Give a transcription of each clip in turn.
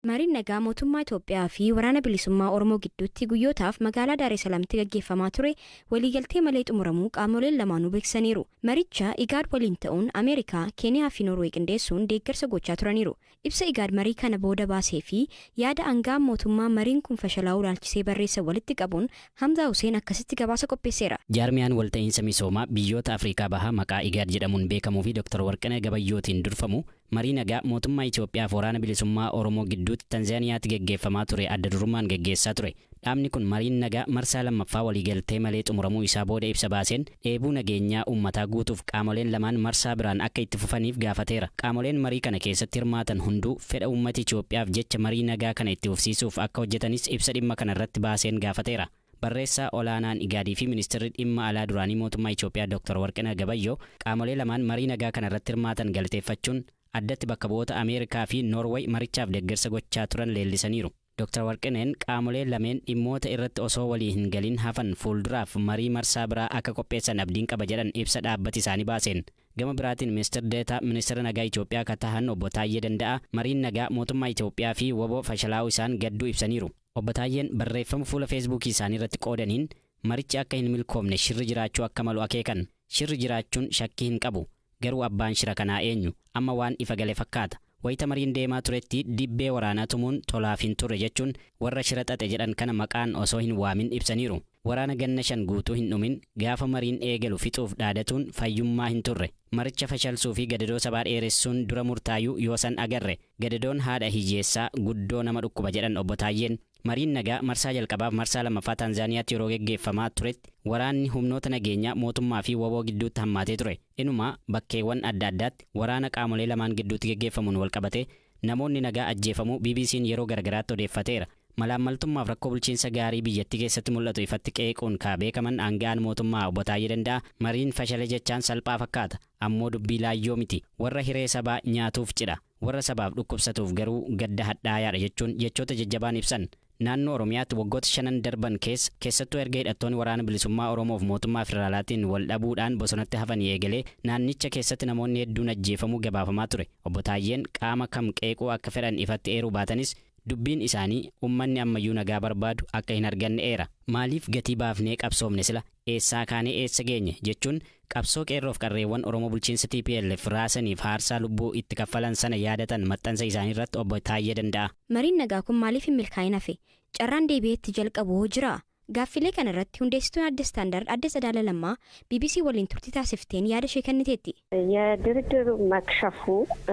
Mariin nagaa mootummaa Itoophiyaa fi waraana bilisummaa Oromoo gidduutti guyyootaaf magaalaa Daaree Salaamtti gaggeeffamaa ture waliigaltee malee xumuramuu qaamoleen lamaanuu beeksisaniiru. Maricha Igaad waliin ta'uun Ameerikaa, Keeniyaa fi Noorwee qindeessuun deeggarsa gochaa turaniiru. Ibsa Igaad marii kana booda baasee fi yaada aangaa mootummaa mariin kun fashalaa'uu ilaalchisee barreessa walitti qabuun Hamzaa Huseen akkasitti gabaasa qopheesseera. Jaarmiyaan walta'iinsa misoomaa biyyoota Afrikaa Bahaa maqaa Igaad jedhamuun beekamuu fi Dr. Warqinee Gabayyootiin durfamu marii nagaa mootummaa Itoophiyaa fi waraana bilisummaa Oromoo gidduutti Tanzaaniyaatti geggeeffamaa ture adda durummaan geggeessaa ture. Dhaabni kun mariin nagaa marsaa lammaffaa waliigaltee malee xumuramuu isaa booda ibsa baaseen dheebuu nageenyaa uummataa guutuuf qaamoleen lamaan marsaa biraan akka itti fufaniif gaafateera. Qaamoleen marii kana keessatti hirmaatan hunduu fedha uummata Itoophiyaaf jecha marii nagaa kana itti fufsiisuuf akka hojjetanis ibsa dhimma kana irratti baaseen gaafateera. Barreessaa olaanaan Igaadii fi ministeerri dhimma alaa duraanii mootummaa Itoophiyaa Dr. Warqinaa Gabayyoo qaamolee lamaan marii nagaa kana irratti hirmaatan galateeffachuun addatti bakka bu'oota Ameerikaa fi Noorweey marichaaf deeggarsa gochaa turan leellisaniiru. Dr. Warqineen qaamolee lameen dhimmoota irratti osoo walii hin galin hafan fuulduraaf marii marsaa biraa akka qopheessan abdiin qaba jedhan ibsa dhaabbati isaanii baaseen. Gama biraatiin ministeer Deetaa ministeera nagaa Itoophiyaa kan tahan obbo Taayyee Danda'a mariin nagaa mootummaa Itoophiyaa fi WBO fashalaa'uu isaan gadduu ibsaniiru. Obbo Taayyeen barreeffama fuula Feesbuukii isaanii irratti qoodaniin marichi akka hin milkoomne shirri jiraachuu akka malu akeekan. Shirri jiraachuun shakkii hin qabu. Garuu abbaan shira kanaa eenyu? Amma waan ifa gale fakkaata. Wayita mariin deemaa turetti dibbee waraanaa tumuun tolaaf hin turre jechuun warra shira xaxe jedhan kana maqaan osoo hin waamin ibsaniiru. Waraana ganna 5 guutuu hin dhumin gaafa mariin eegalu fixuuf dhaadatuun fayyummaa hin turre. Maricha fashalsuu fi gadadoo sabaa dheeressuun dura murtaayuu yoo san agarre. Gadadoon haadha hiyyeessaa guddoo nama dhukkuba jedhan obbo Taayyeen. Mariin nagaa marsaa jalqabaaf marsaa lammaffaa Taanzaaniyaatti yeroo geggeeffamaa turetti waraanni humnoota nageenyaa mootummaa fi WBO gidduutti hammaatee ture. Inuma bakkeewwan adda addaatti waraana qaamolee lamaan gidduutti geggeeffamuun walqabatee namoonni nagaa ajjeefamuu BBC'n yeroo garagaraatti odeeffateera. Malaammaltummaaf rakkoo bulchiinsa gaarii biyyattii keessatti mul'atu ifatti qeequun kaa beekaman aanga'aan mootummaa obbo Taayyee Danda'a mariin fashale jechaan salphaa fakkaata. Ammoo dubbii laayyoo miti. Warra hiree sabaa nyaatuuf cidha. Warra sabaaf dhukkubsatuuf garuu gadda hadhaayaadha jechuun jechoota jajjabaan ibsan. Naannoo Oromiyaatti waggoota 5 darban keessa keessattuu erga hidhattoonni waraana bilisummaa Oromoof mootummaa federaalaatiin wal dhabuudhaan bosonatti hafanii eegalee naannicha keessatti namoonni hedduun ajjeefamuu gabaafamaa ture. Obbo Taayyeen qaama kam qeequu akka fedhan ifatti eeruu baatanis dubbiin isaanii uummanni ammayyuu nagaa barbaadu akka hin arganne eera. Maaliif gatii baafnee qabsoomne sila eessaa kaanee eessa geenye jechuun qabsoo qeerroof qarreewwan Oromoo bulchiinsa TPLF raasaniif haarsaa lubbuu itti kaffalan sana yaadatan maxxansa isaanii irratti obbo Taayyee Danda'a. Mariin nagaa kun maaliif hin milkaa'in hafe? Carraan deebi'eetti jalqabu hoo jiraa? Gaaffilee kana irratti hundeessituun Adde Standard Adde Tsadaala Lammaa BBC waliin turtii taasifteen yaada ishee kenniteetti. የድርድሩ መክሸፉ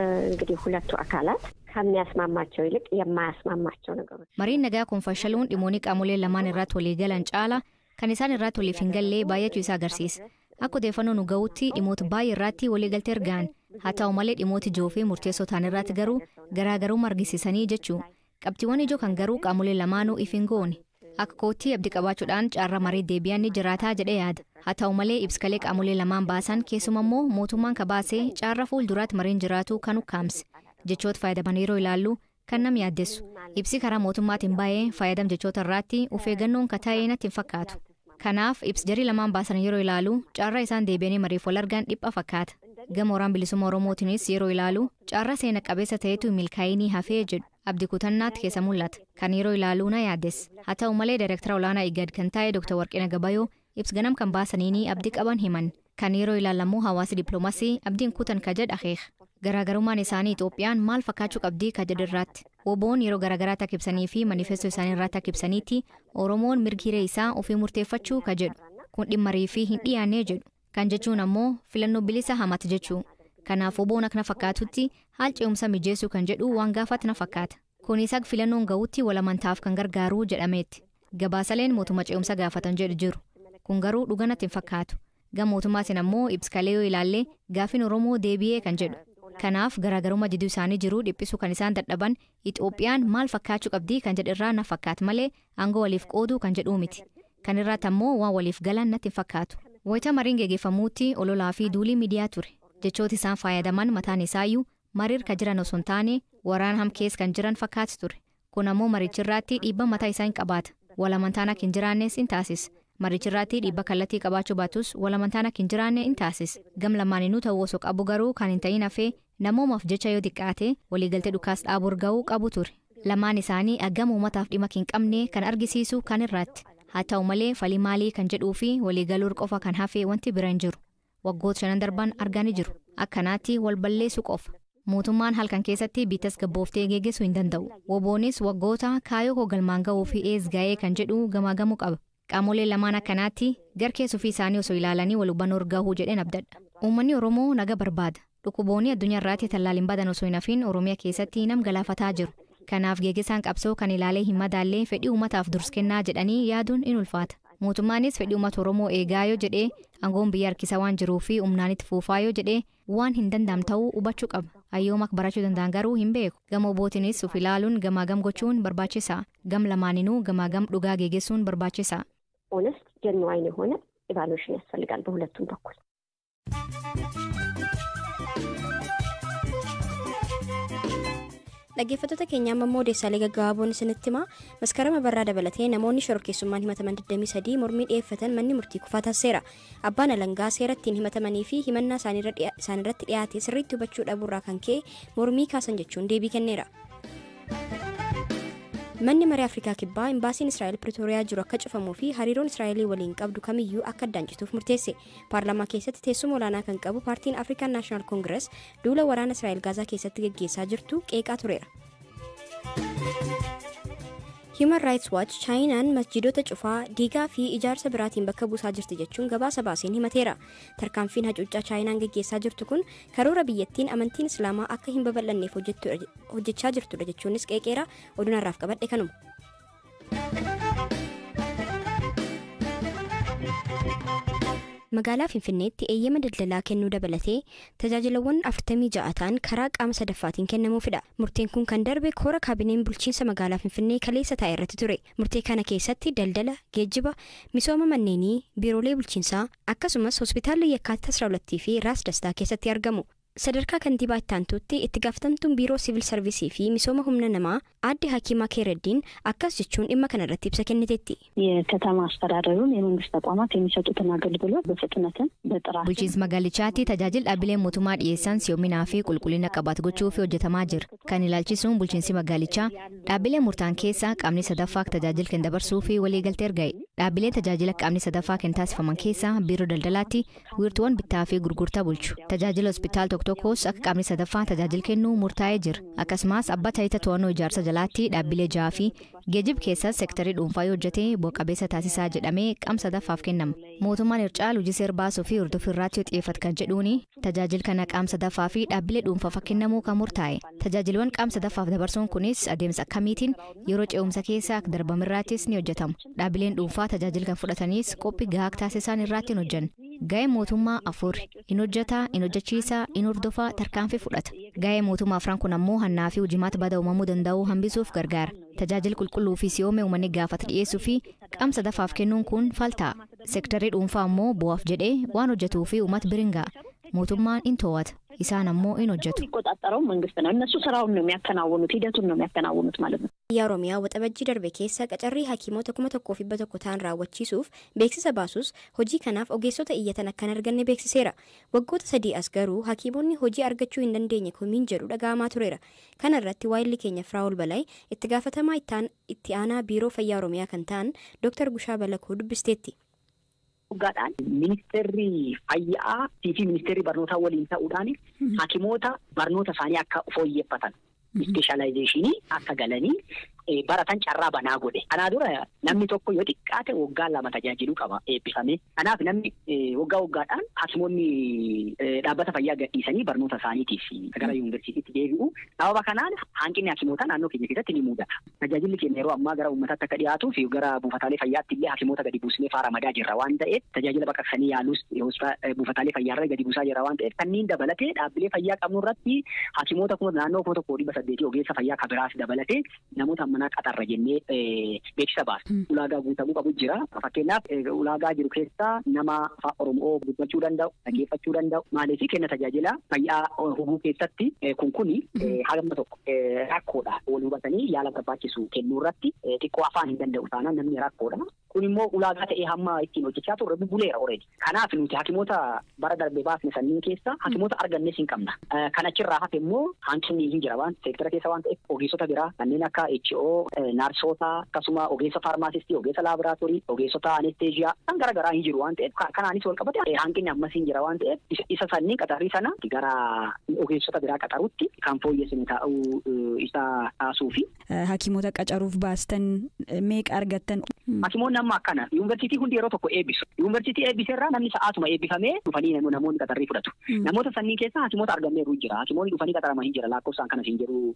እንግዲህ ሁለቱ አካላት ከሚያስማማቸው ይልቅ የማያስማማቸው ነገሮች Mariin nagaa kun fashaluun dhimmoonni qaamolee lamaan irratti walii galan caala kan isaan irratti waliif hin galle baay'achuu isaa agarsiisa. Akka odeeffannoo nu ga'utti dhimmoota baay'ee irratti waliigaltee argaan. Haa ta'u malee dhimmoota ijoo fi murteessoo ta'an irratti garuu garaagarummaa argisiisanii jechuu. Qabxiiwwan ijoo kan garuu qaamolee lamaanuu if hin goone. Akka kootti abdii qabaachuudhaan carraa marii deebi'an ni jiraataa jedhee yaada. Haa ta'u malee ibskalee qaamolee lamaan baasan keessumaa immoo mootummaan ka baasee carraa fuulduraatti mariin jiraatu kan ukkaamse. Jechoota fayyadaman yeroo ilaallu kan nam yaaddessu. Ibsi karaa mootummaatiin baay'ee fayyadam jechoota irratti of eeggannoon ka taa'ee natti hin fakkaatu. Kanaaf ibsi jarii lamaan baasan yeroo ilaalu carraa isaan deebi'anii mariif wal argan dhipha fakkaata. Gama waraana bilisummaa Oromootiinis yeroo ilaalu carraa seena qabeessa ta'etu milkaa'inii hafee jedhu. Abdii kutannaatti keessa mul'ata. Kan yeroo ilaalu na yaaddessa. Haa ta'u malee daayireektara olaanaa IGAD kan ta'e Dr. Warqina Gabayoo ibsi ganam kan baasaniini abdii qaban himan. Kan yeroo ilaalamu hawaasi dippiloomaasii abdiin kutan ka jedhu akeeka. Garaagarummaan isaanii Itoophiyaan maal fakkaachuu qabdii ka jedhu irratti. WBO'n yeroo garaagaraatti akka ibsanii fi manifestoo isaanii irratti akka ibsaniitti Oromoon mirgi hiree isaa ofii murteeffachuu ka jedhu. Kun dhimma marii fi hin dhiyaanne jedhu. Kan jechuun ammoo filannoo bilisa hamata jechuu. Kanaaf WBO'n akka na fakkaatutti haal ce'umsa mijeessuu kan jedhu waan gaafatu na fakkaata. Kunis akka filannoon ga'utti wal amantaaf kan gargaaru jedhameetti. Gabaasaleen mootummaa ce'umsa gaafatan jedhu jiru. Kun garuu dhuga natti hin fakkaatu. Gama mootummaatiin ammoo ibskalee yoo ilaalle gaafiin Oromoo deebi'ee kan jedhu. Kanaaf garaagarummaa jidduu isaanii jiru dhiphisuu kan isaan dadhaban Itoophiyaan maal fakkaachuu qabdii kan jedhu irraa na fakkaata malee aangoo waliif qooduu kan jedhuu miti. Kan irratti ammoo waan waliif galan natti hin fakkaatu. Wayita mariin geggeeffamuutti ololaa fi duulii miidiyaa ture. Jechooti isaan fayyadaman mataan isaayyuu mariir ka jiran osoo hin taane waraana hamkees kan jiran fakkaatu ture. Kun ammoo marichirraatti dhiibba mataa isaa hin qabaata. Wal amantaan akka hin jiraannes hin taasisa. Marichirraatti dhiibba kallattii qabaachuu baatus wal amantaan akka hin jiraanne hin taasisa. Gam lamaaninuu ta'uu osoo qabu garuu kan hin ta'in hafee namoomaaf jecha yoo xiqqaate waliigaltee dhukaas dhaabuu ga'uu qabu ture. Lamaan isaanii agama uummataaf dhimma hin qabne kan argisiisu kan irraatti. Haa ta'u malee falii maalii kan jedhuu fi waliigaluu qofa kan hafe wanti bira hin jiru. Waggoota shanan darban argaa ni jiru. Akkanaatti wal balleessuu qofa. Mootummaan halkan keessatti biitas gabbooftee geggeessuu hin danda'u. Woboonis waggoota kaayyoo koo galmaan ga'uu fi ees ga'ee kan jedhu gamaagamuu qaba. Qaamolee lamaan akkanaatti garkeessuu fi isaanii osoo ilaalanii wal hubannoo gahuu jedheen abdadha. Uummanni Oromoo naga barbaada. Dhukkuboonni addunyaa irratti tallaaliin badan osoo hin hafin Oromiyaa keessatti nam galaafataa jiru. Kanaaf geggeessaan qabsoo kan ilaalee hin madaallee fedhii uummataaf dursa kennaa jedhanii yaaduun in ulfaata. Mootummaanis fedhii uummata Oromoo eegaa yoo jedhee aangoon biyya harkisa waan jiruu fi humnaan itti fuufaa yoo jedhee waan hin danda'am ta'uu hubachuu qaba. Hayyooma akka barachuu danda'an garuu hin beeku. Gama obbootiinis of ilaaluun gamaa gam gochuun barbaachisaa. Gam lamaaninuu gamaa gam dhugaa geggeessuun barbaachisaa. ኦነስት ጀንዋይን የሆነ ኢቫሉዌሽን ያስፈልጋል በሁለቱም በኩል። Dhaggeeffattoota keenya amma immoo odeessaalee gaggabaaboon isinitti hima. Maskarama Barraa dabalatee namoonni shororkeessummaan himataman 23 mormii dhiyeeffatan manni murtii kufaa taasiseera. Abbaan alangaa seera ittiin himatamanii fi himannaa isaanirratti dhiyaate sirriitti hubachuu dhabuurraa kan ka'e mormii kaasan jechuun deebii kenneera. Manni marii Afrikaa Kibbaa imbaasiin Israa'el Pretooriyaa jiru akka cufamuu fi hariiroon Israa'elii waliin qabdu kamiyyuu akka addaan cituuf murteesse. Paarlaamaa keessatti teessuma olaanaa kan qabu paartiin Afrikaan Naashinaal Koongirees duula waraana Israa'el Gaazaa keessatti geggeessaa jirtu qeeqaa tureera. Human Rights Watch Chaayinaan masjiidota cufaa, diigaa fi ijaarsa biraatiin bakka buusaa jirti jechuun gabaasa baaseen himateera. Tarkaanfiin hacuuccaa Chaayinaan geggeessaa jirtu kun karoora biyyattiin amantiin Islaamaa akka hin babal'anneef hojjechaa jirtudha jechuunis qeeqeera. Oduun har'aaf qabadhe kanuma. Magaalaa Finfinneetti eeyyama daldalaa kennuu dabalatee tajaajilawwan 46 ta'an karaa qaama sadaffaatiin kennamuufidha. Murteen kun kan darbe koora kaabineen bulchiinsa magaalaa Finfinnee kaleessa taa'e irratti ture. Murtee kana keessatti daldala, geejjiba, misooma manneenii, biiroolee bulchiinsaa akkasumas hospitaalli Yakkaatti 12 fi Raas Dastaa keessatti argamu. Sadarkaa kantiibaa itti aantuutti itti gaafatamtuun biiroo siviil sarvisii fi misooma humna namaa aadde Hakiimaa Keereddiin akkas jechuun dhimma kanarratti ibsa kenniteetti. የከተማ አስተዳደሩን የመንግስት ተቋማት የሚሰጡትን አገልግሎት በፍጥነትም በጥራት Bulchiinsa magaalichaatti tajaajila dhaabbileen mootummaa dhiyeessan si'oominaa fi qulqullina qabaatu gochuuf hojjetamaa jira. Kan ilaalchisuun bulchiinsi magaalichaa dhaabbilee murtaan keessaa qaamni sadaffaa tajaajila kan dabarsuu fi waliigaltee erga'e. Dhaabbileen tajaajila qaamni sadaffaa kan taasifaman keessaa biiroo daldalaatti wiirtuuwwan bittaa fi gurgurtaa bulchu. Tajaajila hospitaal tokko tokkos akka qaamni sadaffaa tajaajila kennu murtaa'ee jira. Akkasumas abbaa taayitaa to'annoo ijaarsa jalaatti dhaabbilee jaha fi geejjiba keessas seektarii dhuunfaa yoo hojjete bu'a qabeessa taasisaa jedhamee qaama sadaffaaf kennama. Mootummaan Hircaalu hojii seera baasuu fi hordofii irratti yoo xiyyeeffatu kan jedhuuni tajaajila kana qaama sadaffaa fi dhaabbilee dhuunfaaf akka kennamuu kan murtaa'e. Tajaajilawwan qaama sadaffaaf dabarsuun kunis adeemsa akkamiitiin yeroo ce'umsa keessa akka darbamirraattis ni hojjetama. Dhaabbileen dhuunfaa tajaajila kan fudhatanis qophii gahaa akka taasisan irratti hin hojjanne. Ga'ee mootummaa afur in hojjetaa, in hojjechiisaa, in hordofaa, tarkaanfii fudhata. Ga'ee mootummaa afran kun ammoo hannaa fi hojimaata bada uumamuu danda'uu hambisuuf gargaara. Tajaajila qulqulluu fi si'oome uummanni gaafata dhiyeessuu fi qaama sadaffaaf kennuun kun falta'a. Seektarri dhuunfaa ammoo bu'aaf jedhee waan hojjetuu fi uummata bira hin ga'a. Mootummaan in to'ata. Isaan ammoo in hojjetu. የሚቆጣጠረው መንግስት ነው። እነሱ ስራውን ነው የሚያከናውኑት፣ ሂደቱን ነው የሚያከናውኑት ማለት ነው። Biyya Oromiyaa waxabajjii darbe keessa qacarrii hakiimota 1100 ta'an raawwachiisuuf beeksisa baasus hojii kanaaf ogeessota iyyatan akka hin arganne beeksiseera. Waggoota sadii as garuu hakiimonni hojii argachuu hin dandeenye komiin jedhu dhaga'amaa tureera. Kana irratti waayilli keenya Firaa'ol Balay itti gaafatamaa itti aanaa biiroo fayyaa Oromiyaa kan ta'an Dr. Gushaa Balakoo dubbisteetti. Waggaadhaan ministeerri fayyaa fi ministeerri barnootaa waliin ta'uudhaan hakimoota barnoota isaanii akka fooyyeffatan ispeeshaalaayizeeshinii akka galanii baratan carraa banaa godhe. Kanaa dura namni tokko yoo xiqqaate waggaa 2 tajaajiluu qaba eebbifamee. Kanaaf namni waggaa waggaadhaan hakimoonni dhaabbata fayyaa gadhiisanii barnoota isaaniitiif gara yuunivarsiitiitti deebi'u. Sababa kanaan hanqinni hakimootaa naannoo keenya keessatti ni mudata. Tajaajilli keenya yeroo ammaa gara uummataatti akka dhiyaatuu fi gara buufataalee fayyaatti illee hakimoota gadi buusnee faara madaa jirra waan ta'eef tajaajila baqaqsanii yaalus buufataalee fayyaarra gadi buusaa jirra waan ta'eef kanneen dabalatee dhaabbilee fayyaa qabnu irratti hakimoota naannoo 1800 ogeessa fayyaa kabiraas dabalatee namoota manaa qaxarra jennee beeksisa baasa. Ulaagaa guutamuu qabu jira. Fakkeenyaaf ulaagaa jiru keessaa nama afaan Oromoo dubbachuu danda'u, dhaggeeffachuu danda'u, maaliif kenna tajaajila fayyaa hubuu keessatti kun hamma tokko rakkoodha. Wal hubatanii yaala barbaachisu kennuu irratti xiqqoo afaan hin danda'u taanaan namni rakkoodha. Kun immoo ulaagaa ta'ee hamma ittiin hojjechaa turre bubbuleera already. Kanaaf nuti hakimoota bara darbe baasne sanniin keessa hakimoota argannes hin qabna. Kan achirraa hafe immoo hanqinni hin jira waan seektara keessa waan ta'eef ogeessota biraa kanneen akka HO, narsota, akkasuma ogeessa faarmaasistii, ogeessa laaboraatoorii, ogeessota anesteeziyaa kan garaagaraa hin jiru waan ta'eef kanaanis wal qabate hanqinni ammas hin jira waan ta'eef isa sanniin qaxarrii sana gara ogeessota biraa qaxaruutti kan fooyyessine ta'uu isa taasisuufi. Hakimoota qacaruuf baastan meeqa argattan? Hakimoonni amma akkana yuunivarsiitii hundi yeroo tokko eebbisu. Yuunivarsiitii eebbiseerraa namni sa'aatuma eebbifamee dhufanii namoonni qaxarrii fudhatu. Namoota sanniin keessaa hakimoota arganneeru jira. Hakimoonni dhufanii qaxaraman hin jira lakkoofsaan kanas hin jiru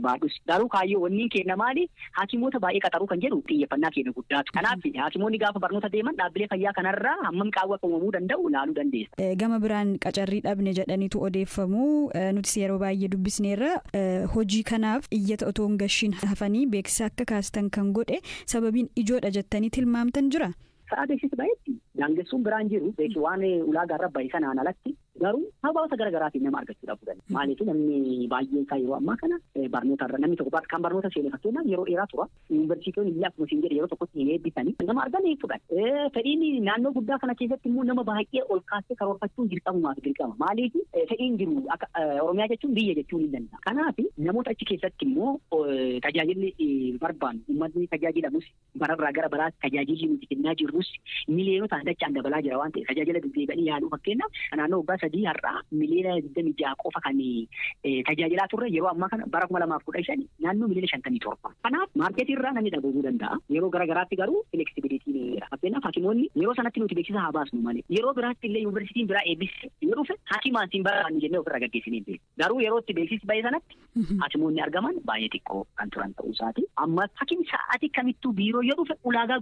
baadhus. Garuu kaayyoo wanni kenna maali? Hakimoota baay'ee qaxaruu kan jedhu xiyyeeffannaa keenya guddaatu. Kanaaf hakimoonni gaafa barnoota deeman dhaabbilee fayyaa kanarraa hammam qaawwa akka uumamuu danda'u ilaaluu dandeessa. Gama biraan qacarrii dhabne jedhaniitu odeeffamu nutis yeroo baay'ee dubbisneerra hojii kanaaf iyyata otoo hin gashiin hafanii beeksisa akka kaastan kan godhe sababiin ijoodha jettanii tilmaamtan jira. Sa'a beeksisa baay'eetti daangessuun biraan jiru beeksi waan ulaagaa irra bahe sanaan alatti garuu sababoota garaagaraatiin nama argachuu dhabuu danda'a. Maaliif namni baay'een isaa yeroo ammaa kana barnoota irra namni tokko kan barnoota seene fakkeenyaaf yeroo dheeraa tura. Yuunivarsiitonni illee akkuma isin jedhe yeroo tokkotti hin eebbisanii nama argan hin fudhan. Fedhiin naannoo guddaa kana keessatti immoo nama baay'ee ol kaasee karoorfachuun dirqamumaaf dirqama. Maaliif fedhiin jiru akka Oromiyaa jechuun biyya jechuun hin danda'a. Kanaaf namoota achi keessatti immoo tajaajilli barbaannu uummatni tajaajilamus bararraa gara baraatti tajaajilli nuti kennaa jirrus miliyoonota dachaan dabalaa jira waan ta'eef tajaajila deddeebi'anii yaaluu fakkeenyaaf naannoo waggaa 3 har'aa miliyoona 26 qofa kan tajaajilaa turre yeroo ammaa kana bara 2015 naannoo miliyoona 57. Kanaaf maarkeetii irraa namni dhabuu danda'a. Yeroo garaagaraatti garuu fleksibilitiin jira. Fakkeenyaaf hakimoonni yeroo sanatti nuti beeksisa haa baasnu malee yeroo biraatti illee yuunivarsiitiin biraa eebbise yoo dhufe hakimaan siin barbaannu jennee ofirraa gaggeessinee hin beeknu. Garuu yeroo itti beeksisi bahe sanatti hakimoonni argaman baay'ee xiqqoo kan turan ta'uu isaati. Amma hakimi sa'aatii kamittuu biiroo yoo dhufe ulaagaa